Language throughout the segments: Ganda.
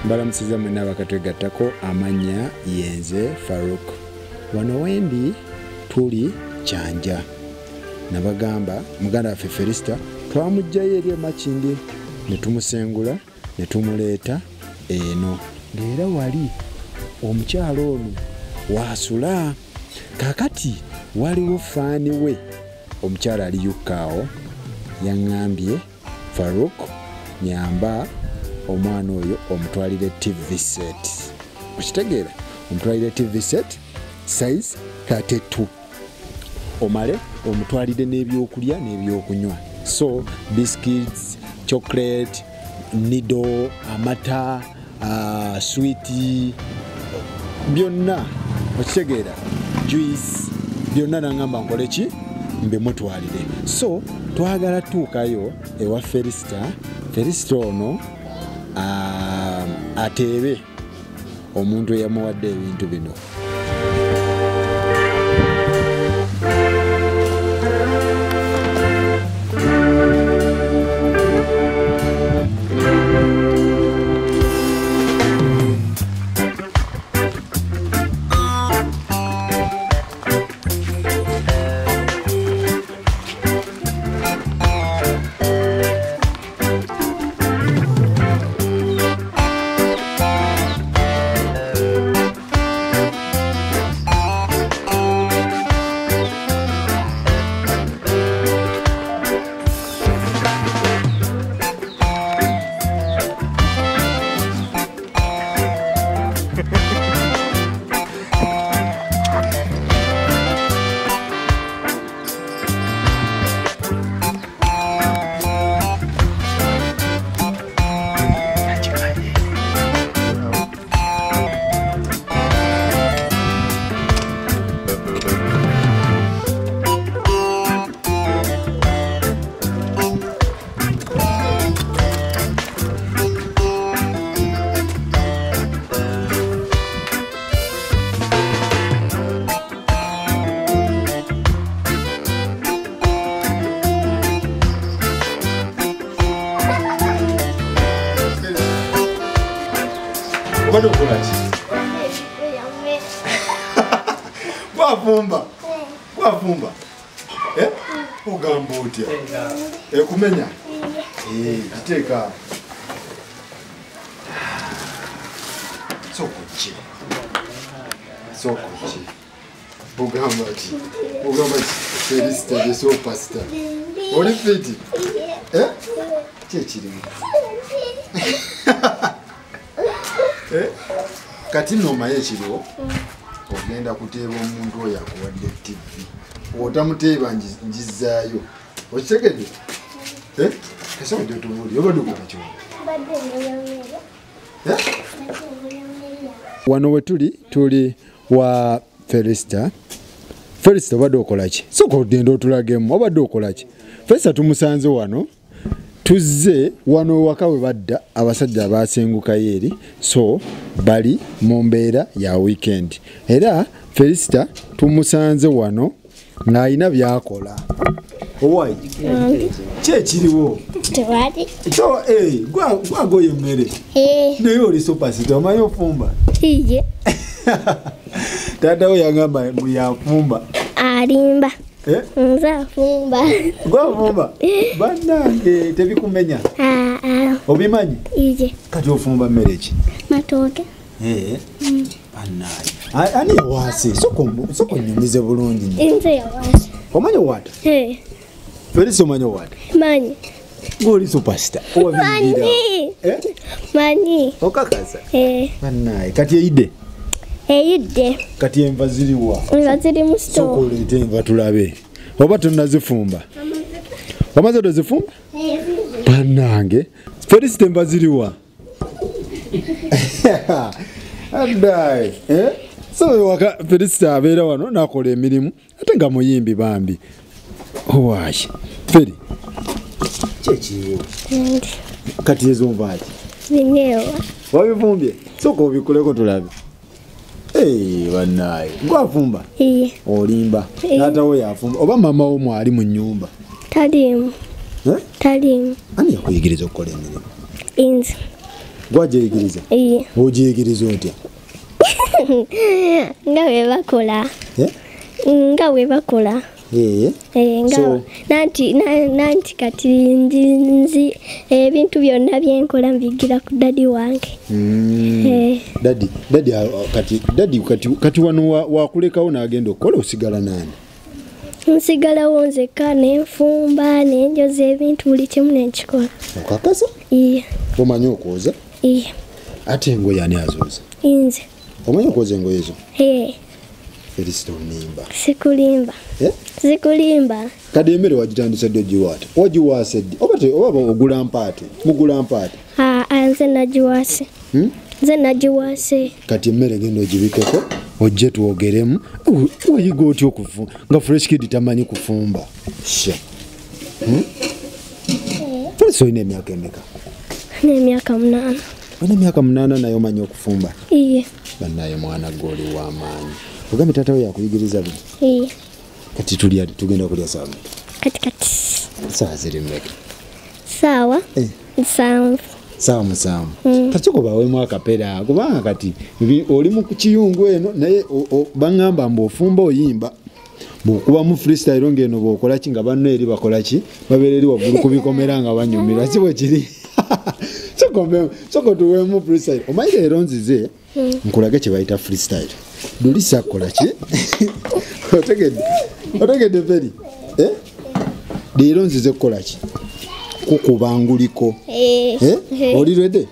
Mbalamusiza mwenna abakatwegattako, amannya yenze Faruk. Wano wendi tuli Kyanja. Nabagamba muganda waffe Felisita twamuggyayo eri e Makindye ne tumusengula ne tumuleeta eno. Ng'era wali omukyalo ono waasula. Kaakati waliwo faani we omukyalo ali yukkaawo yaŋŋambye Faruk nyamba omwana oyo omutwalire TV set. Okitegeera? Omutwalire TV set size 32. Omale omutwalire n'ebyokulya n'ebyokunywa. So biscuits, chocolate, nido, amata, sweetie, byonna okitegeera, juice, byonna nangamba nkole ki mbimutwalire. So twagala tuukayo ewa Felisita. Felisita ono ateebe omuntu eyamuwadde ebintu bino. Wafumba. Wafumba. Eh? Ogamba otya? Ekumenya? Eh, giteeka. Soko ki? Soko ki? Ogamba ki? Ogamba ki? Felisita the superstar. Oli fiti? Eh? Ki ekirimu? Eh? Kati nno omanyi ekiriwo? Ogenda kuteeba omuntu oyo akuwadde TV. Otamuteeba njizaayo. Okitegedde? Eh? Kasooka otubuulire obadde okola ki wano? Wano we tuli, tuli wa Felisita. Felisita obadde okola ki? Sooka ogende otulagemu obadde okola ki? Felisita tumusanze wano. Tuzze wano waka we badda abasajja abasengukayo eri, so bali mu mbeera ya weekend. Era Felisita tumusanze wano ng'alina by'akola. Owayi, ki ekiriwo? Tewali. Gwagoya emmere. Naye oli superstar, omanyi ofumba? Iye. Taata we yagamba mbu yafumba. Alimba. Nze afumba. Gwafumba? Bannange tebikumenya? Obimanyi? Iye. Kati ofumba mmere ki? Matooke. Bannange. Ani yawaase? Sooka onnyumize bulungi nnyo. Nze yawaase. Omanyi owaata? Felisita omanyi owaata? Manyi. Ng'oli superstar. Manyi. Manyi. Okakasa? Bannange kati eyidde? Eyidde. Kati enva ziriwa? Enva ziri mu store. Sooka oleete enva tulabe. Oba tonnazifumba? Omaze tozifumba? Bannange. Felisita enva ziriwa? Addaye. So waka Felisita abeera wano n'akola emirimu ate nga muyimbi bambi. Owaayi. Feri. Ki ekiriwo? Kati ezo nva ki? Binyeebwa. Wabifumbye? Sooka obikoleko tulabe. Bannaye. Gwafumba? Olimba. Taata wo yafumba. Oba maama wo mwali mu nnyumba? Taliimu. Ani yakuyigiriza okukola emirimu? Nze. Gwagiyigiriza? Ogiyigiriza otya? Nga bwe bakola. Nga bwe bakola. Nanti kati nzi ebintu byonna byenkola mbigira ku daddy wange. Daddy kati kati wano wakulekawo n'agenda okukola osigala nani? Nsigalawo nzekka nenfumba nenjoza ebintu buli kimu nenkikola. Okakasa? Iye. Omanyi okwoza? Iye. Ate engoye ani azooza? Nze. Omanyi okwoza engoye zo? Ee. Felisita onimba. Sikulimba. Sikulimba. Kadi emmere wagitandise ddi ogiwaata? Wagiwaase ddi? Oba ogula mpaate? Mugula mpaate? Nze nagiwaase. Nze nagiwaase. Kati emmere genda ogibikeko ojje twogeremu. Wayiga otya okufumba nga Fresh Kid tamanyi kufumba? Sha. Felisita olina emyaka emeka? N'emyaka 8. Olina emyaka 8 naye omanyi okufumba? Iye. Bannaye mwana gwe oli w'amaanyi. Ogambe taata we yakuyigiriza bino? Iye. Kati tulya tugenda kulya ssaawa mmeka? Kati. Ssaawa ziri mmeka? Ssaawa 7. Ssaawa 7. Kati kubawemu akapera kubanga kati oli mu kiyungu eno naye baŋŋamba mbu ofumba oyimba bw'okubamu freestyle ng'eno bw'okola ki nga banno eri bakola ki babeera eri waggulu ku bikomera nga banyumirwa si bwe kiri? Soko tuwemu freestyle. Omanyi leero nzize nkulage kye bayita freestyle. Luli sakola ki? Otegedde? Otegedde Feri? Leero nzize kukola ki? Kukubanguliko. Oli ready?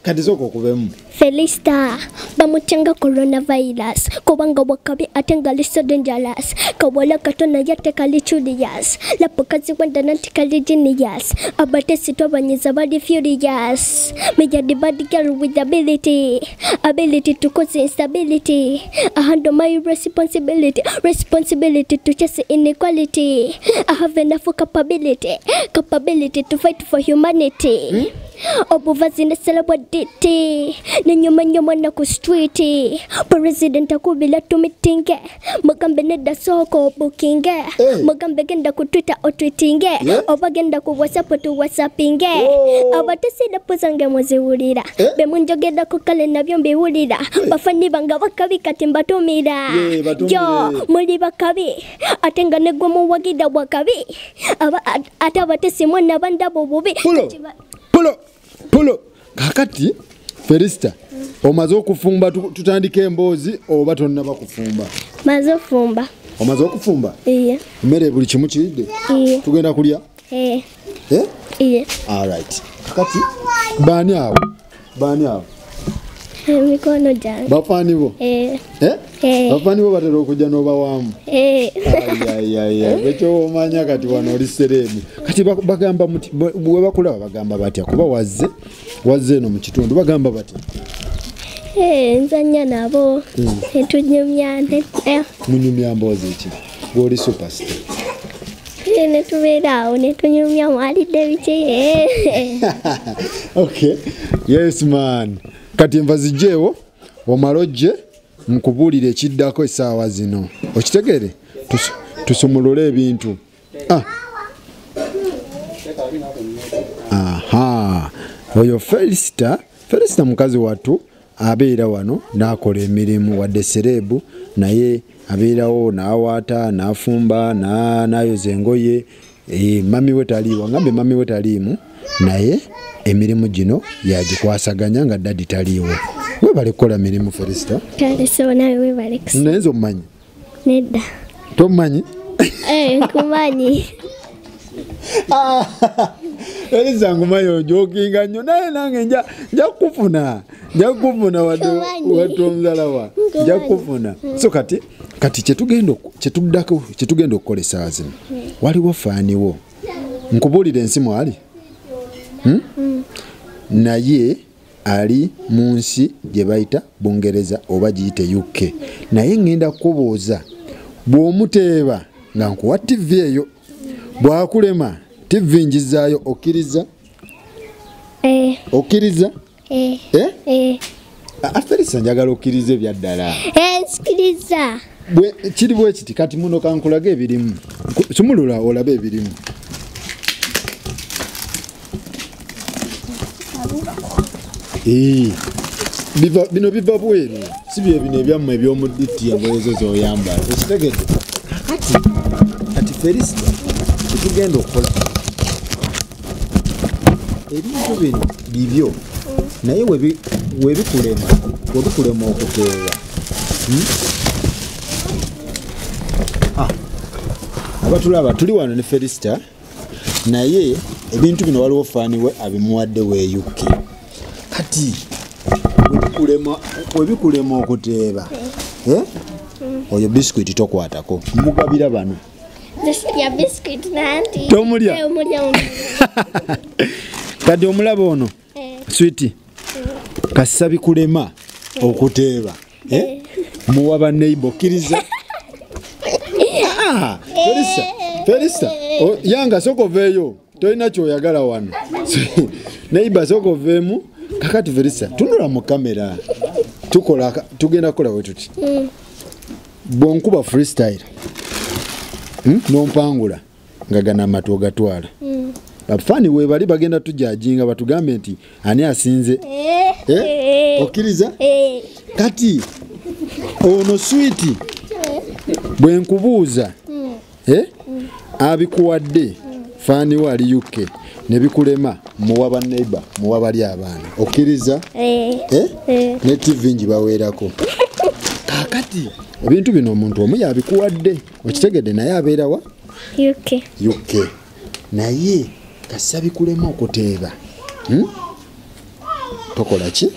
Kati soko okubemu. Felista bamutenga coronavirus kubanga wakabi atenga liso dangerous kawala katona yate kali curious lapo kazi wenda nanti kali genius abatesi twabanyiza bali furious me the bad girl with ability ability to cause instability I handle my responsibility responsibility to chase inequality I have enough capability capability to fight for humanity. Obuvazi nesela diti nenyuma nyuma na ku street president akubila tumitinge mugambe nedda soko bookinge mugambe genda ku Twitter otweetinge oba genda ku WhatsApp tu WhatsAppinge abatesi dapozange muziwulira be munjogeda ku kale nabyo mbiwulira bafani banga bakabi kati mbatumira yo muli bakabi atenga negwe muwagida wakabi ate abatesi mwana bandabo bubi. Pulo, pulo. Kakati Felista, omaze okufumba tutandike emboozi oba tonnaba kufumba? Maze okufumba. Omaze okufumba? Iye. Emmere buli kimu kiridde? Iye. Tugenda kulya? Eh. Eh? Iye. All right. Kakati baani abo? Baani abo? Emikono gyange. Bafaani bo? Eh. Eh? Eh. Bafaani bo batera okujja n'obawaamu? Eh. Ayayaya, ekyo omanya kati wano oli sereemu. Kati bagamba muti bwe bakulaba bagamba batya kuba wazze eno mu kitundu bagamba batya? Nzannya nabo netunyumya. Munyumya mboozi ki? Gw'oli superstar. Netubeera awo netunyumya mwalidde biki? Okay. Yes man. Kati enva zijjeewo omala ojje nkubuulire ekiddako essaawa zino. Okitegere? Tusumulule ebintu. Aha. Oyo Felista, Felista mukazi wattu abeera wano n'akola emirimu wadde sereebu naye abeerawo n'awaata n'afumba n'ayoza engoye. Mami we taliiwo, ngambe mami we taliimu naye emirimu gino yagikwasaganya nga daddy taliiwo. Webale kukola mirimu Felista. Kale so nawe webale kusa. Naye nze omumanyi? Nedda. Tomumanyi? Nkumanyi. Felista nkumanyi ojokinga nnyo naye nange nja kukufuna. Nja kukufuna wadde omuzalawa. Nja kukufuna. So kati kyetugenda okukola essaawa zino. Waliwo faaniwo. Nkubuulira ensi mwali? Naye ali mu nsi gye bayita Bungereza oba giyite UK. Naye ngenda kukubuuza bw'omuteeba nga nkuwa TV eyo bw'akulema TV njizaayo okkiriza? Okkiriza? Felista njagala okkirize ebya ddala. Nsikiriza. Kiri bwe kiti kati muno kankulage ebirimu. Sumulula olabe ebirimu. Bino biva bweru, si bye bino ebyammwe eby'omudditi engoye zo z'oyambala. Okitegedde? Kakati kati Felisita tetugenda okukola ebintu bino bibyo, naye webikulema okuteeba. Abatulaba tuli wano ne Felisita, naye ebintu bino waliwo faani we abimuwadde we UK. Kati webikulema okuteeba, oyo biscuit tokwatako, mugabira bano. Ya biscuit nanti. Tomulya. Kati omulaba ono sweetie, kassa bikulema okuteeba, muwa ba neighbor, kkiriza. Felisa, yanga soko veeyo, tolina kyoyagala wano. Neighbor soko veemu. Kakati Felisa, tunula mu kamera. Tukola tugenda kukola bwe tuti. Bw'onkuba freestyle, n'ompangula nga gana amatu ogatwala. Abafaani we bali bagenda tujajinga batugambe nti ani asinze. Okkiriza? Kati ono sweetie bwe nkubuuza, abikuwadde faani we ali UK ne bikulema, muwa ba neighbor, muwa bali abaana. Okkiriza? Ne TV ngibaweerako. Kakati ebintu bino omuntu omu yabikuwadde, okitegedde, naye abeera wa UK. UK. Naye kassa bikulema okuteeba, tokola ki?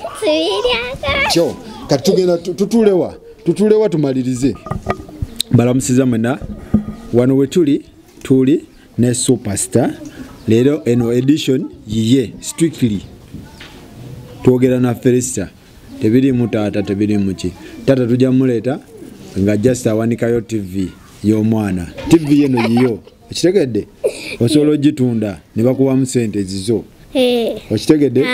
Kyo kati tugenda tutulewa tumalirize. Balamusiza mwena, wano we tuli ne Superstar. Leero eno edition yiye strictly twogera na Felisita, tebirimu taata, tebirimu ki. Taata tujja muleeta nga just awanikayo TV y'omwana. TV yeno yiyo, okitegedde? Osobola ogitunda ne bakuwamu ssente ezizo. Okitegedde?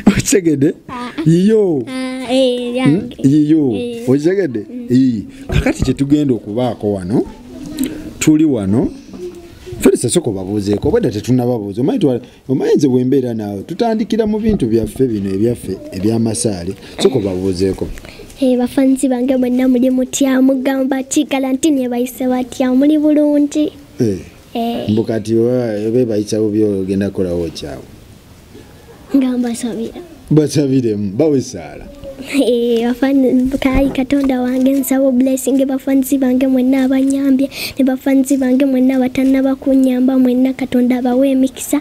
Okitegedde? Yiyo. Yiyo. Okitegedde? Kakati kye tugenda okubaako wano, tuli wano. Felisa soko babuuzeeko, obwedda tetunnababuuza. Omanyi nze bwe mbeera naawe tutandikira mu bintu byaffe bino ebyaffe eby'amasaale. Soko babuuzeeko. Bafanzi bange mwenna muli mutya, mugamba ki kalantini ebayise batya, muli bulungi? Mbu kati oba ebayisa bubi ogenda kukolawo kyawe? Nga mbasabira. Basabiremu, bawe essaala. Kayi Katonda wange nsaba blessing bafanzi bange mwenna abanyambye ne bafanzi bange mwenna abatannaba kunnyamba, mwenna Katonda abawe emikisa,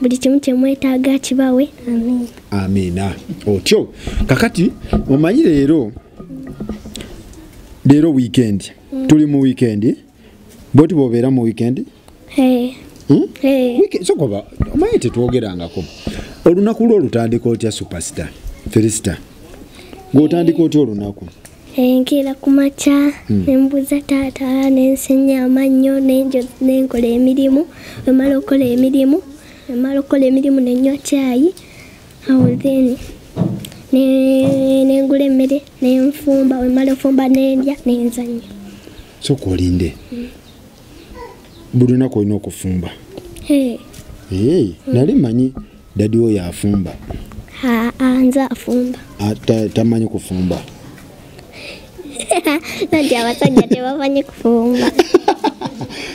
buli kimu kye mwetaaga kibawe. Amiina. Amiina. Otyo kakati omanyi leero weekend, tuli mu weekend. Bwoti bw'obeera mu weekend? Sokoba omanyi tetwogerangako. Olunaku lwo olutandika otya Superstar Felisita? Ng'otandika otya olunaku? Nkeera ku makya, nembuuza taata, nensenya amannyo, nenkola emirimu. Wemala okukola emirimu nenywa caayi, awo then nengula emmere nenfumba. Wemala ofumba nendya nenzannya. Sooka olinde. Buli lunaku olina okufumba? Nali mmanyi dadi wo yafumba. Nze afumba. Tamanyi kufumba? Nanti abasajja tebamanyi kufumba.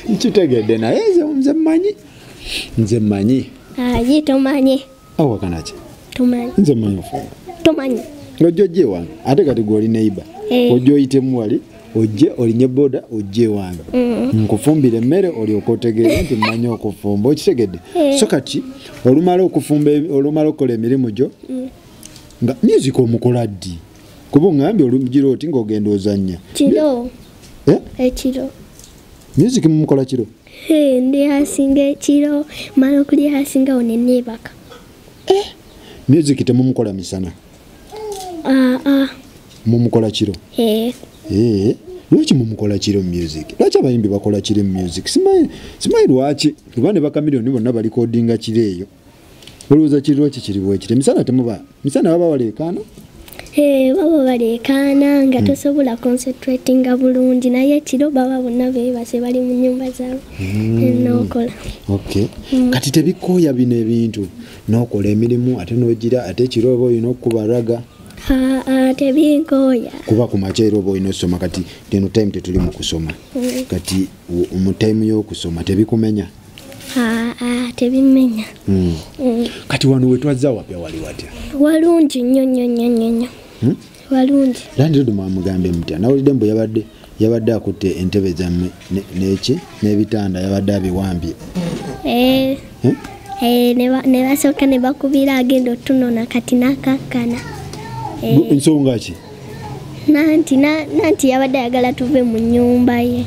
Nkitegedde, naye nze mmanyi. Nze mmanyi. Ye tomanyi. Awakana ki? Tomanyi. Nze mmanyi okufumba. Tomanyi. Ojja ojje ewange, ate kati gwe oli neighbor. Ojja oyitemu wali, ojje olinye boda ojje ewange. Nkufumbire emmere olyoke otegeere nti mmanyi okufumba, okitegedde? So kati olumala okufumba, olumala okukola emirimu gyo, nga music omukola ddi? Kuba oŋŋambye olugira oti ng'ogenda ozannya. Kiro. Ekiro. Music mumukola kiro? Ndi asinga ekiro, mala okulya asingawo ne neebaka. Music temumukola misana? Mumukola kiro? Lwaki mumukola kiro music? Lwaki abayimbi bakola kiro music? Simanyi lwaki, kuba ne bakamiliyoni bonna balikodinga kiro eyo. Olowooza kiri lwaki kiri bwe kiri? Misana temuba, misana baba baleekaana? Baba baleekaana nga tosobola concentratinga bulungi, naye ekiro baba bonna beebase bali mu nnyumba zaabwe n'okola. Okay. Kati tebikooya bino ebintu n'okola emirimu ate n'ogira ate ekiro oba olina okubaraga? Tebinkooya. Kuba ku makya era oba olina osoma, kati eno time tetuli mu kusoma. Kati mu time y'okusoma tebikumenya? Tebimenya. Kati wano wetwazza wapya wali watya? Walungi nnyo nnyo nnyo nnyo. Walungi. Landlord mwamugambe mutya? Nawulidde mbu yabadde akutte entebe zammwe n'eki n'ebitanda yabadde abiwambye. Ne basooka ne bakubira agenda otunona kati n'akakkana. Nsonga ki? Nanti yabadde ayagala tuve mu nnyumba ye.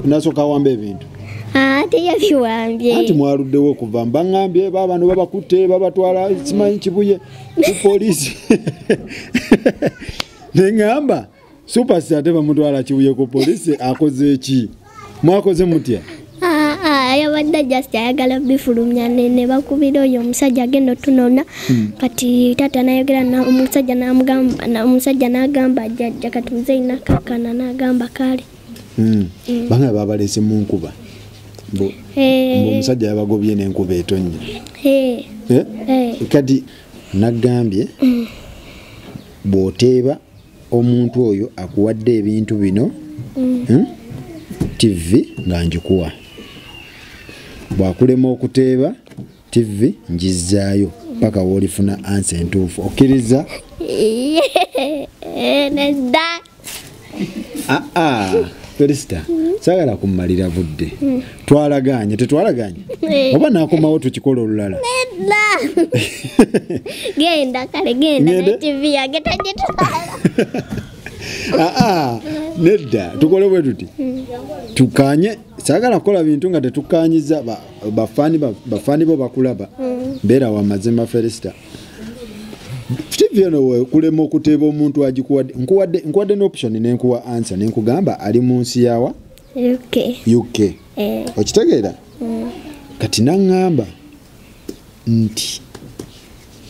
Nasooka awamba ebintu? Ate yabiwambye. Anti mwaluddewo okuva mbaŋŋambye baabano babakutte babatwala simanyi Kibuye ku poliisi. Ne ŋŋamba Superstar ate bamutwala Kibuye ku poliisi akoze ki? Mwakoze mutya? Yabadde just ayagala bifulumya ne bakubira oyo omusajja agenda otunona. Kati taata n'ayogera omusajja n'amugamba, omusajja n'agamba jjajja kati muzeeyi n'akakkana n'agamba kale. Banga babalese mu nkuba. Omusajja yabagobye n'enkuba etonnya. Kati nagambye bw'oteeba omuntu oyo akuwadde ebintu bino, TV nga njikuwa. Bw'akulema okuteeba TV ngizzaayo paka w'olifuna ansa entuufu. Okkiriza? Nedda. Felista, saagala kummalira budde. Twalaganye, tetwalaganye? Oba naakomawo tukikola olulala? Nedda. Genda kale, genda ne TV yange togitwala. Nedda, tukole bwe tuti. Tukanye, saagala kukola bintu nga tetukanyiza bafaani bo bakulaba. Mbeera wa mazima Felista. TV eno kulema okuteeba omuntu agikuwadde, nkuwadde n'option ne nkuwa answer ne nkugamba ali mu nsi yawa? UK. Okitegeera? Kati naŋŋamba nti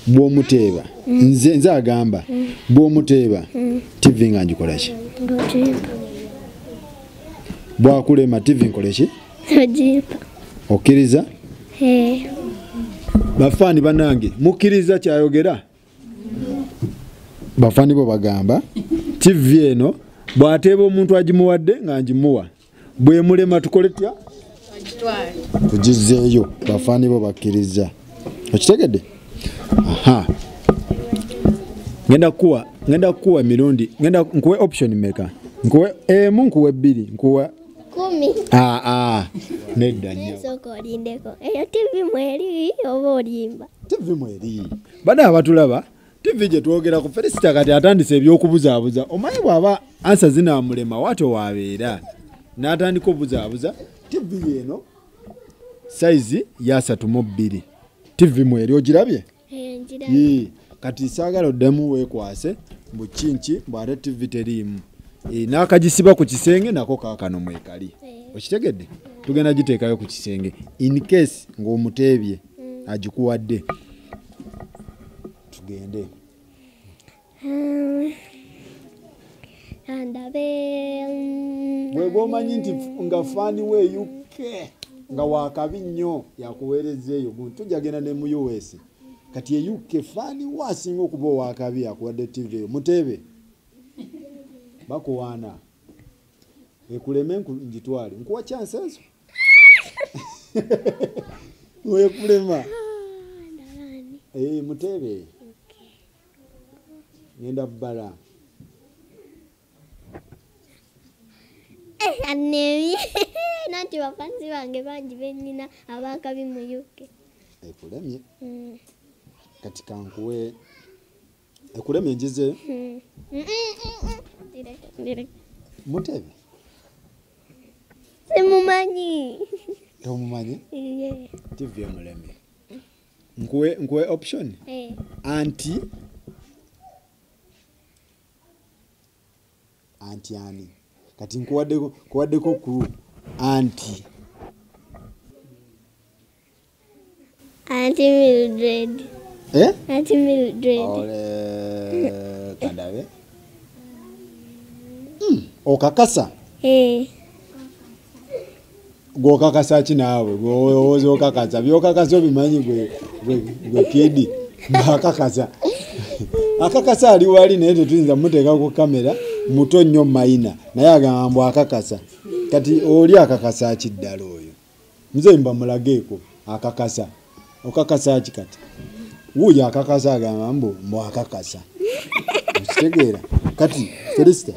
bw'omuteeba, nze agamba bw'omuteeba TV nga ngikola ki? Bw'akulema TV nkole ki? Ogimpa. Okkiriza? Bafaani bannange mukkiriza kyayogera? Bafaani bo bagamba TV eno bw'ateeba omuntu agimuwadde nga ngimuwa, bw'emulema tukole tutya? Tugizzeeyo. Bafaani bo bakkiriza. Okitegedde? Aha. Ngenda kukuwa emirundi, ngenda nkuwe option meka? Nkuwe emu, nkuwe bbiri, nkuwe 10. Nedda nnyo. Sooka olindeko. Eyo TV mweri oba olimba? TV mweri. Bana abatulaba TV gye twogera ku Felista kati atandise eby'okubuzaabuza. Omanyi bw'aba ansa zinaamulema watyo waabeera n'atandika obuzaabuza. TV eno sayizi ya 32. TV mweri ogirabye? Ngirabye. Kati saagala oddemu weekwase mbu kinki mbu ate TV teriimu. N'akagisiba ku kisenge nako kaakano mwekali. Okitegedde? Tugenda giteekayo ku kisenge in case ng'omuteebye agikuwadde. Tugende. Ndabe. Bwe omanyi nti nga faani we UK nga wakabi nnyo yakuweereza eyo tujja genda ne mu US. Kati e UK faani we asinga okuba owakabi akuwadde TV eyo muteebe. Bakuwaana. Ekuleme ngitwale. Nkuwa chance ezo. Wekulema. Muteebe. Ngenda bbala. Annebi. Nanti bafansi bange bangi bennina abakabi mu UK. Ekulemye. Kati kankuwe. Ekulemye njize. Muteebe. Simumanyi. Tomumanyi? Yeah. TV omulemye. Nkuwe option? Anti ani? Kati nkuwaddeko ku anti. Anti Mildred. Eh? Auntie Mildred. Ole kandabe. Okakasa? Eh. Gwokakasa ki naawe? Gw'olowooza okakasa. By'okakasa obimanyi gwe kidi. Akakasa. Akakasa ali wali naye tetuyinza muteeka ku kamera muto nnyo mayina naye agamba mbu akakasa. Kati oli akakasa ki ddala oyo? Nze mba mulageeko akakasa. Okakasa ki kati? Wuuyo akakasa agamba mbu akakasa. Okitegeera? Kati Felicita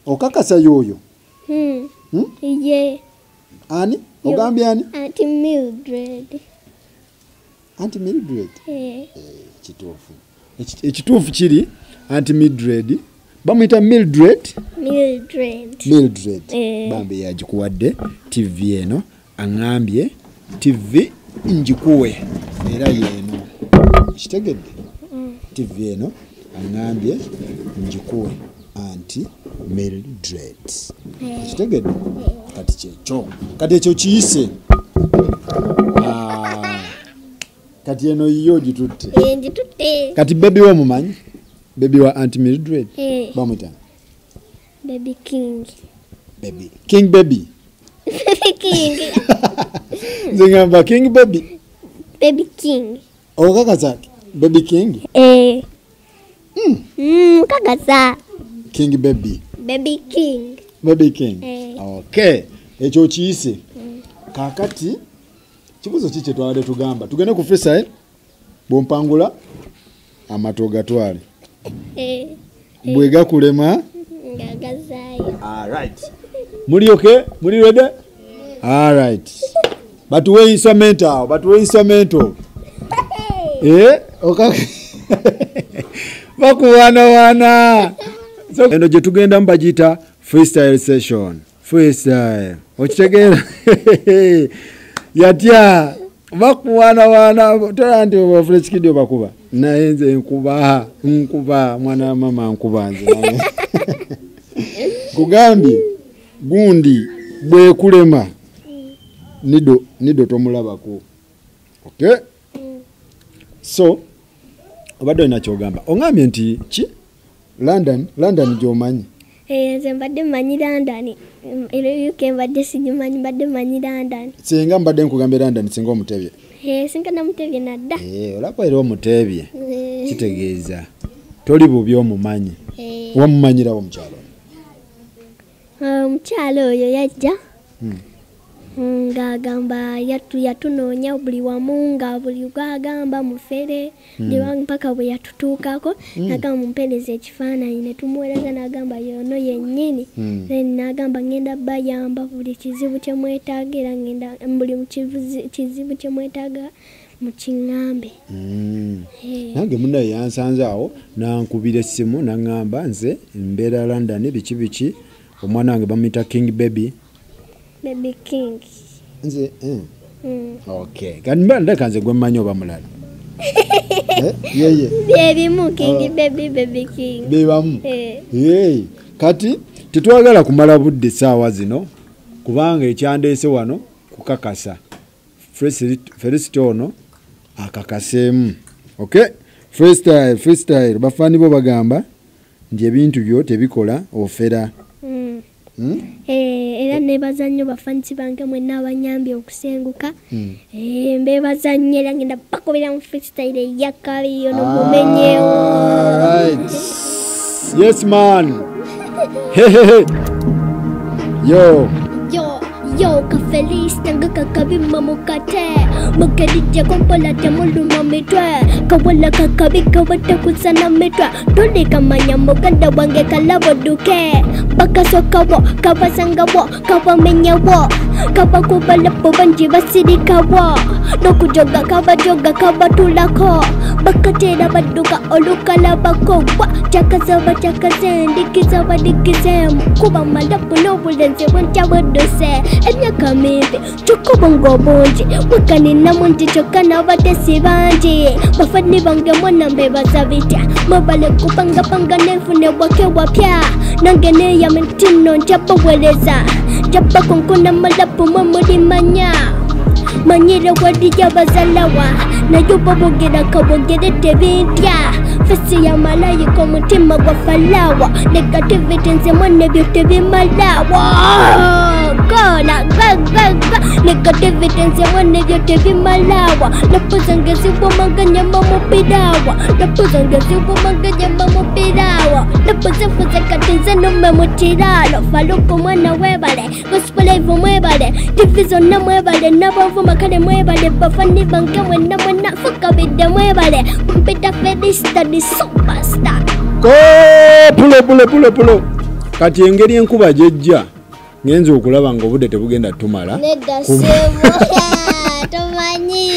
okakasa y'oyo? Ye. Ani? Ogambye ani? Auntie Mildred. Auntie Mildred? Eh. Kituufu. Ekituufu kiri Auntie Mildred. Bamuyita Mildred? Mildred. Mildred. Eh. Bambi yagikuwadde TV eno aŋŋambye TV njikuwe era yeeno. Kitegedde? TV eno aŋŋambye njikuwe Auntie Mildred. Kitegedde? Kati kyekyo. Kati ekyo kiyise. Kati eno yiyo ogitutte. Ngitutte. Kati baby wo mumanyi? Baby wa Auntie Mildred? Bamuyita? Baby King. Baby. King Baby. Baby King. Nze ngamba King Baby. Baby King. Okakasa Baby King? Eh. Kakasa. King Baby. Baby King. Baby King. Eh. Okay. Ekyo kiyise. Kaakati kibuzo ki kye twabadde tugamba? Tugende ku freestyle. Bw'ompangula amato gatwale. Bwe gakulema ngagazaayo. All right. Muli okay? Muli ready? All right. Batuwe instrument awo, batuwe instrument. Eh, okay. Bakuwana. So eno gye tugenda mbagiyita freestyle session. Freestyle. Okitegeera? Yatya bakuwana tola nti oba Fresh Kid bakuba. Naye nze nkuba, nkuba mwana wa mama nkuba nze naye. Kugambye gundi bwekulema nido tomulabako. Okay? So obadde olina ky'ogamba. Ongambye nti ki? London, London gy'omanyi. Nze mbadde mmanyi London. Era UK mbadde sigimanyi, mbadde mmanyi London. Singa mbadde nkugambye London singa omutebye. Singa namutebye nadda. Olaba era omutebye. Kitegeeza toli bubi omumanyi. Wamumanyirawo omukyalo? Omukyalo oyo yajja ng'agamba yatunoonya buli wamu nga buli gw'agamba mufere mpaka bwe yatutuukako n'agamba mumpeereze ekifaananyi ne tumuweereza n'agamba y'ono yennyini. Then n'agamba ngenda bayamba buli kizibu kye mwetaaga era ngenda buli kizibu kye mwetaaga mukiŋŋambe. Nange munnaye yansanze awo n'ankubira essimu n'aŋŋamba nze mbeera London biki biki omwana wange bamuyita King Baby. Baby King. Nze Okay. Kati mba ndeka nze gwe mmanyi oba mulala. Yeye. Byebimu King Baby, Baby King. Byebamu. Kati tetwagala kumala budde ssaawa zino kubanga ekyandeese wano kukakasa. Felicity ono akakaseemu. Okay? Freestyle, freestyle. Bafaani bo bagamba nti ebintu byo tebikola ofera. Era neebaza nnyo bafansi bange mwenna abanyambye okusenguka. Mbeebaza nnyo era ngenda bakubira mu freestyle eyakabi ono mumenyewo. Right. Yes man. Hey hey hey. Yo. Yo. Yo kafelista nga kakabima mukate mukerijja kompola temuluma mitwe kawala kakabi kawatakusana mitwe tuli kamanya muganda wange kalaboduke bakasokawo kabasangawo kabamenyawo kabakubalapo bangi basirikawo nokujoga kabajoga kabatulako bakatera badduka olukalabako chakasaba chakase ndikisaba dikisemu kuba malapu n'obulenzi bwentabuduse emyaka mimpi kyokka obwongo bungi bwekanina mungi kyokka n'abatesi bangi bafani bange mwena mbebaza bitya mwebale kupangapanga nenfune wake wapya nange neyame ntino njabaweereza njabakonkona malapu mwe mulimanya manyire wali jabazalawa Naye babogera kabogere tebintya. Fesi ya malayika omutima gwa falawa. Negativity nze mwana ebyo tebimalawa. Gona ga ga ga. Negativity nze mwana ebyo tebimalawa. Lapo zange ziwoma nyama mupirawa. Lapo zange ziwoma nyama mupirawa. Lapo zifuze kati nze nume mu kiralo. Faluku mwana webale, gospel live mwebale, TV zonna mwebale, n'abanvuma kale mwebale, bafani bange mwenna mwenna fukabidde mwebale. Mpita Felista the superstar. Ko pulo pulo pulo pulo. Kati engeri enkuba gyejja ngenze okulaba nga obudde tebugenda tumala. Nedda ssebo, tomanyi.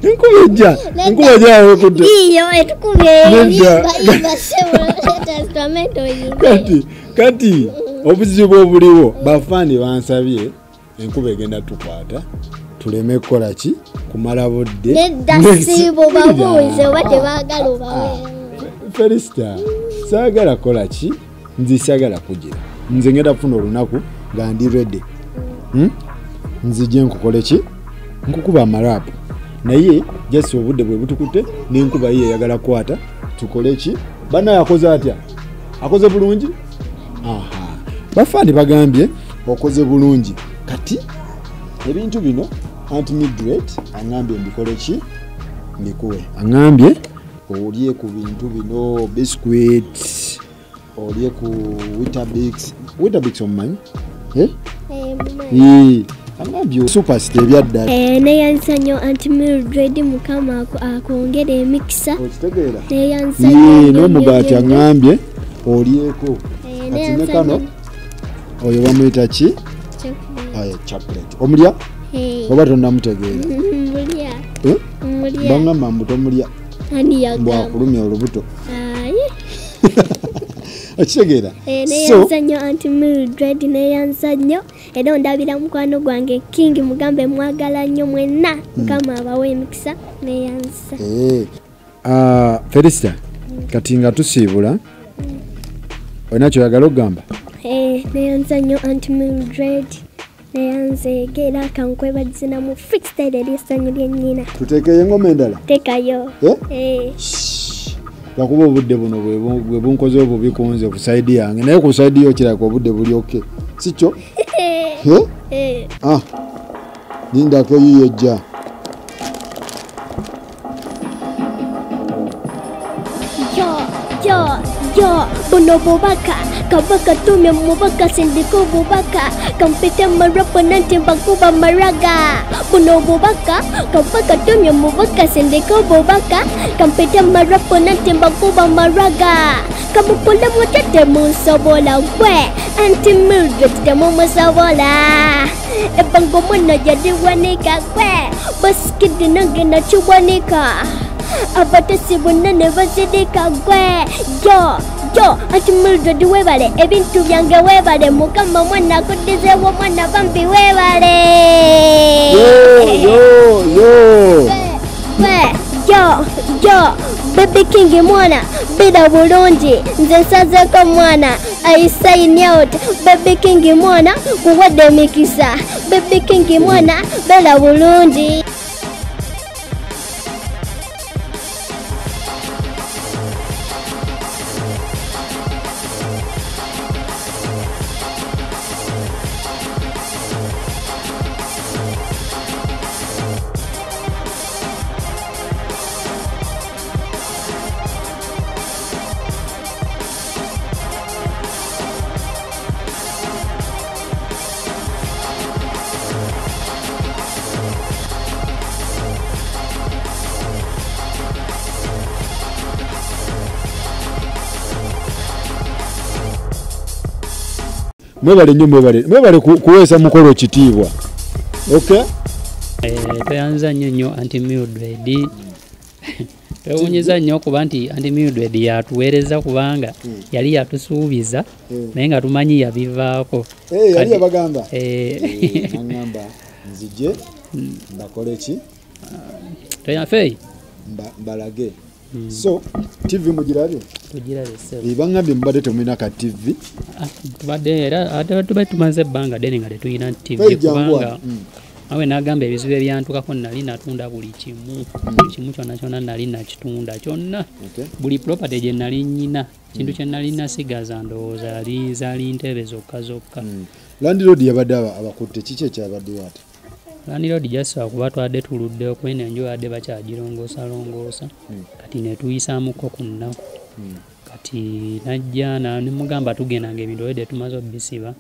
Enkuba ejja, enkuba ejja ekudde. Iyo etukubye imba ssebo, testamento yimbe. Kati obuzibu obuliwo bafaani bansabye enkuba egenda tukwata tuleme kukola ki kumala budde. Nedda ssebo, babuuze oba tebaagala obawe. Felista, saagala kukola ki, nze saagala kugira. Nze ngenda kufuna olunaku nga ndi ready. Nzije nkukole ki, nkukuba amarapu. Naye just obudde bwe butukutte n'enkuba ye eyagala kukwata tukole ki. Bannaye akoze atya? Akoze bulungi? Aha. Bafaani bagambye okoze bulungi. Kati ebintu bino Aunt Mildred angambye mbikole ki, mbikuwe. Angambye olye ku bintu bino biscuit, olye ku Weetabix. Weetabix omumanyi? Eh? Eh, angambye superstar ebyadda. Neyanza nnyo Aunt Mildred, Mukama akwongere emikisa. Okitegeera? Neyanza nnyo. N'omugaati angambye olyeko. Kati ne kano oyo bamuyita ki? Aye, chocolate. Omulya? Oba tonnamutegeera? Mulya. Mulya. Bangamba mbu tomulya. Ani yagamba? Mbwakulumya olubuto. Aye. Okitegeera? Neyanza nnyo Aunt Mildred, neyanza nnyo. Era ondabira mukwano gwange King, mugambe mwagala nnyo mwenna. Mukama abawe emikisa, neyanza. Felista, kati nga tusiibula, olina ky'oyagala okugamba? Neyanza nnyo Aunt Mildred. Neyanza era kankwebagize na mu freestyle ery'essanyu lyennyina. Tuteekeyo engoma endala? Teekayo. Lwakuba obudde buno bwe bunkoze obubi ku nze ku sayidi yange, naye ku sayidi yo kirabika obudde buli okay. Si kyo? Lindako yiyo ejja. Yo, yo, buno bubaka, kabaka tumye mubaka, sindiko bubaka, kampite marapo nanti mbakuba maraga. Buno bubaka, kabaka tumye mubaka, sindiko bubaka, kampite marapo nanti mbakuba maraga. Kamukula mutete musobola gwe, Aunt Mildred temumusobola. Ebango mwana yadiwanika gwe, basikidi nange nachiwanika. Abatesi bonna ne bazirika gwe. Yo, yo, Aunt Mildred webale, ebintu byange webale, Mukama mwana akuddizeewo mwana bambi webale. Yo, yo, yo. Gwe, yo, yo, Baby King mwana, bira bulungi, nze nsazeeko mwana, I sign out. Baby King mwana, kuwadde emikisa. Baby King mwana, bera bulungi. Mwebale nnyo, mwebale. Mwebale kuweesa mukolo kitiibwa. Okay? Tweyanza nnyo nnyo Aunt Mildred. Twewuunyizza nnyo okuba nti Aunt Mildred yatuweereza kubanga yali yatusuubiza naye nga tumanyi yabivaako. Yali yabagamba? Nangamba nzije mbakole ki? Tweyanfe. Mbalage. So, TV mugirabye? Tugirabye ssebo. Bangambye mubadde temulina ka TV. Tubadde era ate tubadde tumaze ebbanga ddene nga tetulina TV kubanga Awe nagamba ebizibu ebyantukako nali natunda buli kimu. Kimu kyonna kyonna nali nakitunda kyonna. Buli property gye nali nnyina, kintu kye nali nasigaza ndowooza zaali ntebe zokka zokka. Landlord yabadde abakutte, kiki ekyabaddewo ate? Landlord jasaba kuba twadde tuludde okwena enju badde bakyagirongoosalongoosa. Kati ne tuyisaamuko ku nnaku. Kati najja nemugamba tugenda ng'ebintu obwedde tumaze obisiba.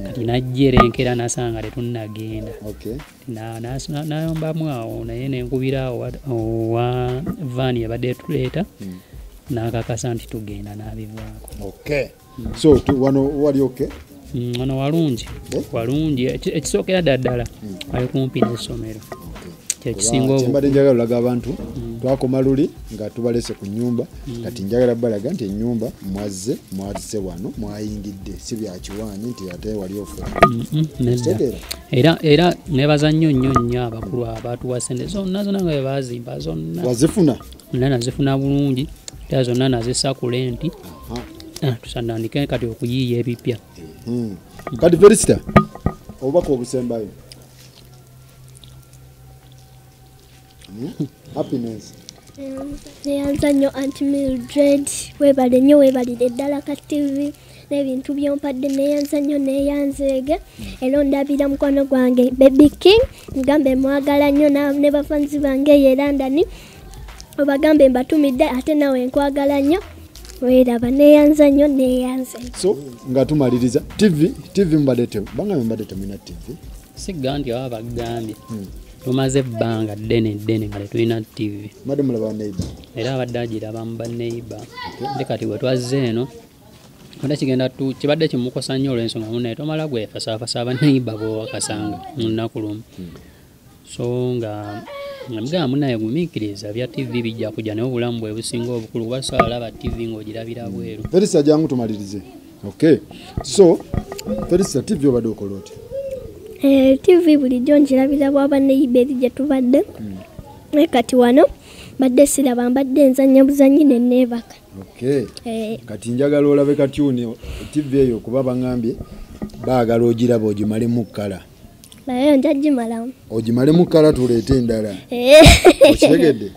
Kati najja era enkeera nasanga tetunnagenda. Nayombamu awo naye nenkubira awo owa vaani ebadde etuleeta n'akakasa nti tugenda n'abivaako. So wano wali okay? Wano walungi, walungi. Ekisookera ddala ali kumpi n'essomero. Kyembadde njagala olaga abantu twakoma luli nga tubalese ku nnyumba. Kati njagala balaga nti ennyumba mwazze mwatise wano mwayingidde, si bya kiwaanyi nti ate wali ofa. Era nebaza nnyo nnyo nnyo abakulu abatuwa ssente zonna zonna nga bwe baazimba zonna. Wazifuna? Zonna nazifuna bulungi, era zonna nazissa ku renti. Tusandandike kati okuyiiya ebipya. Kati Felicita, obubaka obusembayo. Happiness. Neyanza nnyo Aunty Mildred, weebale nnyo, weebalire ddala ka TV n'ebintu byompadde, neyanza nnyo neyanzeege. Era ondabira mukwano gwange Baby King, ngambe mwagala nnyo ne bafanzi bange eyo e London, obagambe mbatumidde ate nawe nkwagala nnyo. Weeraba neyanza nnyo neyanzeege. So nga tumaliriza TV mbadde bangambe mbadde temulina TV. Sigga nti baba bagambye. Tumaze ebbanga ddene ddene nga tetulina TV. Mbadde mulaba neighbor? Era abadde agiraba mu ba neighbor. Ate kati bwe twazze eno, ate kigenda kibadde kimukosa nnyo olw'ensonga munnaye tomala gwefasaafasa aba neighbor b'owakasanga mu nnaku lumu. So nga mugamba munnaye gumiikiriza bya TV bijja kujja naye obulamu bwe businga obukulu kuba tosobola kulaba TV ng'ogirabira bweru. Felicita jangu tumalirize. Okay. So Felicita, TV obadde okola otya? TV bulijjo ngirabira bw'aba neighbor eri gye tubadde. Naye kati wano mbadde siraba, mbadde nzannya buzannyi ne neebaka. Kati njagala olabe katyuni TV eyo kuba baŋŋambye baagala ogiraba ogimalemu kkala. Naye nja gimalamu. Ogimalemu kkala tuleete endala. Okitegedde?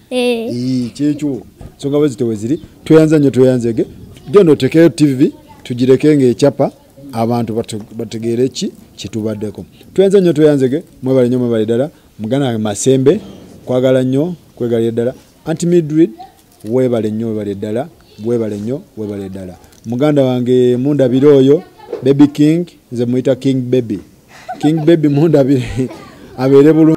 Kyekyo. Ensonga bwe zityo bwe ziri. Tweyanza nnyo tweyanzege. Genda otekeyo TV tugireke ng'ekyapa abantu bategeere ki kyetubaddeko. Tweyanza nnyo tweyanzege, mwebale nnyo mwebale ddala. Muganda wange Masembe, kwagala nnyo, kwegalira ddala. Aunty Mildred, weebale nnyo webale ddala, weebale nnyo webale ddala. Muganda wange mundabire oyo Baby King, nze muyita King Baby. King Baby mundabire abeere bulungi.